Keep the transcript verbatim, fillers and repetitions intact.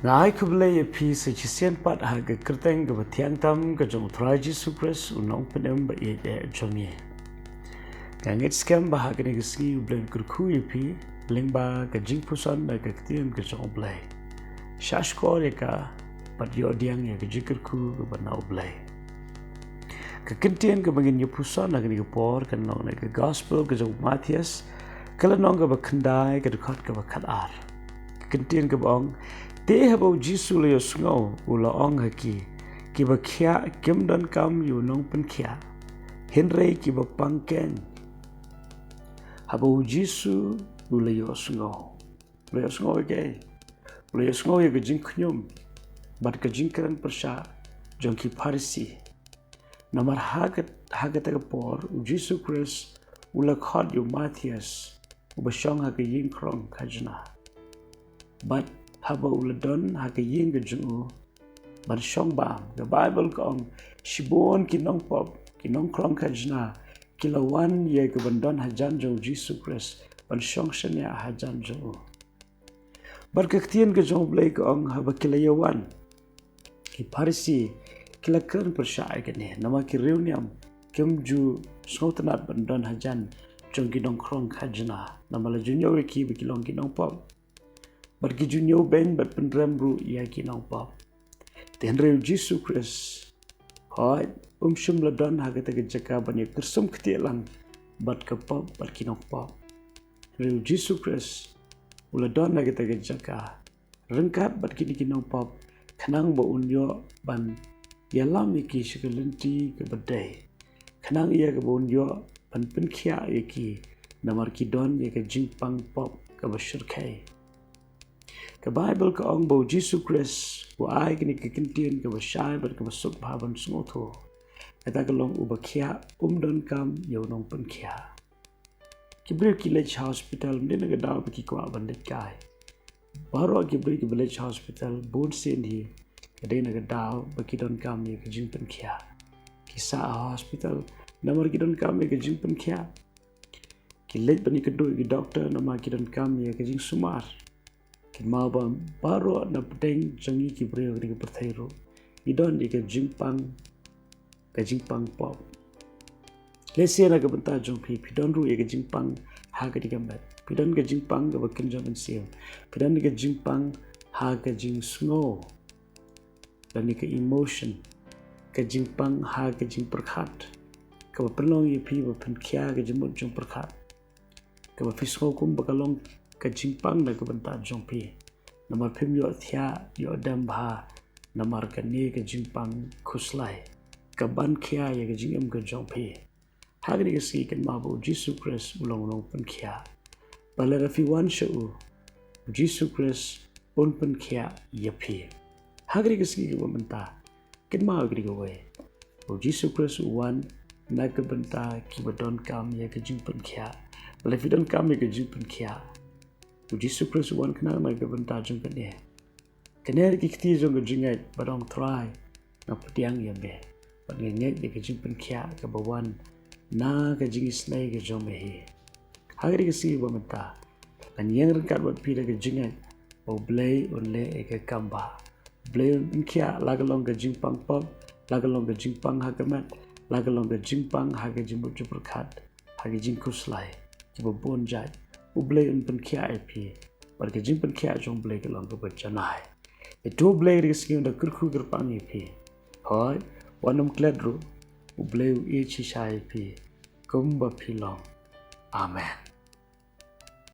Nga ai khublei ïa phi sa shisien pat ha ka kyrteng kaba thiang tam ka jong U Trai Jisu Khrist, U Nongpynim ba ïeit eh jong ngi. Nga ngeit skhem ba ha kane ka sngi U Blei un kyrkhu ïa phi lyngba ka jingpuson na ka ktien ka jong U Blei. Sngap skhor ïa ka bad ïoh pdiang ïa ka jingkyrkhu kaba na U Blei. Ka ktien kaba ngin ïa puson ha kane ka por kan long na ka Gospel ka jong u Mathaios, ka lynnong kaba khyndai, ka dkhot kaba khatar. Ka ktien kaba ong, te haba U Jisu u la ïohsngew, u la ong ha ki, kiba khiah kim donkam ïa u nongpynkhiah, hynrei kiba pang keiñ. Haba U Jisu u la ïohsngew. U la ïohsngew ïa kaei? U la ïohsngew ïa ka jingkhñium bad ka jingkren pyrshah jong ki Pharisi. Namar ha ka, ha kata ka por, U Jisu Khrist u la khot ïa u Mathaios, uba shong ha ka ïing khrong khajna. Bad haba u la don ha ka ïing ka jong u, ban shong bam, ka Baibl ka ong, shibun ki nongpop, ki nongkhrong khajna, ki la wan ïa ka ban don hajan jong U Jisu Khrist, ban shong shaniah hajan jong u. Bad ka ktien ka jong U Blei ka ong, haba ki la ïa wan, ki Pharisi ki la kren pyrshah ïa kane, namar ki riewniam kim ju sngewtynnat ban don hajan jong ki nongkhrong khajna, namar la ju ñiew ïa ki ba ki long ki nongpop. Bad ki ju ñiew beiñ bad pynrem ruh ïa ki nongpop. Te hynrei U Jisu Khrist, hooid, um shym la don ha kata ka jaka ban ïa kyrsum ktieh lang bad ka pop bad ki nongpop. Hynrei U Jisu Khrist u la don ha kata ka jaka ryngkat bad kine ki nongpop, khnang ba un ïoh ban ïalam ïa ki sha ka lynti kaba dei, khnang ïa kaba un ïoh ban pynkhiah ïa ki, namar ki don ïa ka jingpang pop kaba shyrkhei. Ka Baibl ka ong ba U Jisu Khrist u ai kane ka ktien kaba shai bad kaba suk bha ban sngewthuh. Kata ka long, uba khiah um donkam ïa u nongpynkhiah. Ki briew ki leit sha hospital, ym dei na ka daw ba ki kwah ban leit kai. Baroh ki briew kiba leit sha hospital, bun sien hi ka dei na ka daw ba ki donkam ïa ka jingpynkhiah. Ki sah ha hospital namar ki donkam ïa ka jingpynkhiah. Ki leit ban ïakynduh ïa ki doktor namar ki donkam ïa ka jingsumar. Kynmaw ba baroh na pdeng jong ngi ki briew ha kane ka pyrthei ruh, ngi don ïa ka jingpang, ka jingpang pop. Lehse na ka bynta jong phi, phi don ruh ïa ka jingpang ha kane ka met. Phi don ka jingpang kaba kynja mynsiem. Phi don ïa ka jingpang ha ka jingsngew, lane ka emotion, ka jingpang ha ka jingpyrkhat, kaba pynlong ïa phi ba phin khia ka jingmut jingpyrkhat, kaba phi sngew kumba ka long ka jingpang na ka bynta jong phi. Namar phim ïoh thiah ïoh dem bha namar kane ka jingpang khuslai, kaban khia ïa ka jingim ka jong phi. Ha kane ka sngi kynmaw ba U Jisu Khrist u long u nongpynkhiah. Bad lada phi wan sha u, U Jisu Khrist un pynkhiah ïa phi. Ha kane ka sngi kaba mynta, kynmaw ïa kane kawei, U Jisu Khrist u wan na ka bynta kiba donkam ïa ka jingpynkhiah. Bad lada phi donkam ïa ka jingpynkhiah, U Jisu Khrist u wan khnang na ka bynta jong kane. Kane ki kti jong ka jingngeit, bad ong, Trai, nga pdiang ïa me, bad nga ngeit ïa ka jingpynkhiah kaba wan na ka jingisynei ka jong me hi. Ha kane ka sngi ba mynta, ngan ïeng ryngkat bad phi da ka jingngeit ba U Blei un leh ïa ka kam ba, U Blei un pynkhiah la ka long ka jingpang pop, la ka long ka jingpang ha ka met, la ka long ka jingpang ha ka jingmut jingpyrkhat, ha ka jingkhuslai, kiba bun jait. U Blei un pynkhiah ïa phi. Bad ka jingpynkhiah jong U Blei ka long kaba janai. Ïa to U Blei ha kane ka sngi un da kyrkhu kyrpang ïa phi. Hooid, wat nym klet ruh. U Blei u ïeit shisha ïa phi kumba phi long. Amen.